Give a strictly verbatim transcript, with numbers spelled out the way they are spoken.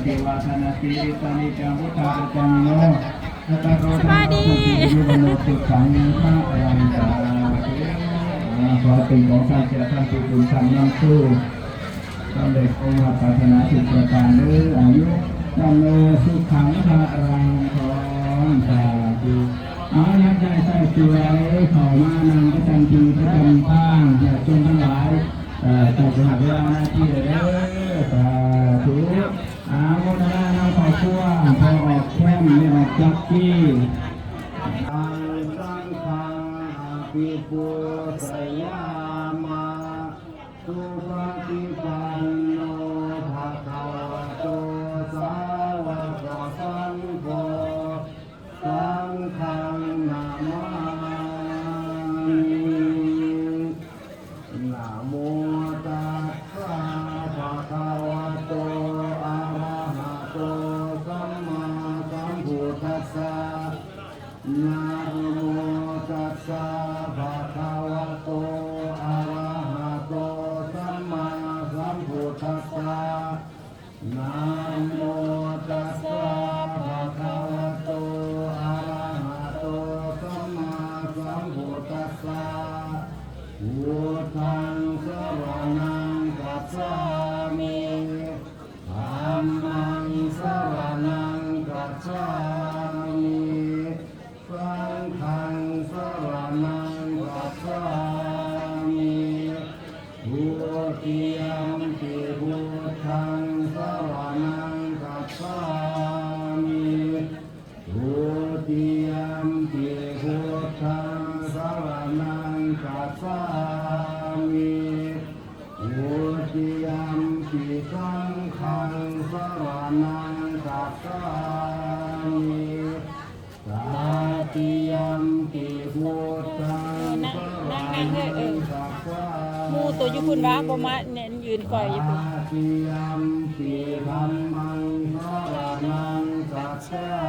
Devā ganati paṇḍitānaṃ uttaraṃ no. สบายดี Sukhaṃ bhalaṃ. อ่า ขอเป็นของท่านเสียท่านผู้บุญท่านนำสู้ สำเร็จความปรารถนาทุกประการเด้อ อายุ วันโน สุขัง พลัง ขอสาธุ เอา นับได้ใส่สวย เข้ามานั่งประจำที่ประจำทาง ญาติโยมทั้งหลาย เอ่อ จับหาเวลาหน้าที่เลยเด้อ สาธุ อาโมทนา นำครอบครัว พ่อออกแคม แม่ออกจักกี้ Saṅghaṃ abhipūjayāma. Supaṭipanno bhagavato sāvakasaṅgho, saṅghaṃ namāmi. Namo tassa bhagavato arahato sammāsambuddhassa. Namo tassa bhagavato arahato sammāsambuddhassa. Namo tassa bhagavato arahato sammāsambuddhassa. Buddhaṃ saraṇaṃ gacchāmi. Dhammaṃ saraṇaṃ gacchāmi. Saṅghaṃ saraṇaṃ gacchāmi. Dutiyampi buddhaṃ saraṇaṃ gacchāmi. Dutiyampi buddhaṃ saraṇaṃ gacchāmi. Dutiyampi saṅghaṃ saraṇaṃ gacchāmi. Tatiyampi buddhaṃ นั่งๆ เด้อ เออ saraṇaṃ gacchāmi. หมู่โตอยู่พุ้นวะ บ่มาแน่นยืนก่อยอยู่พุ้น Tatiyampi dhammaṃ saraṇaṃ gacchāmi.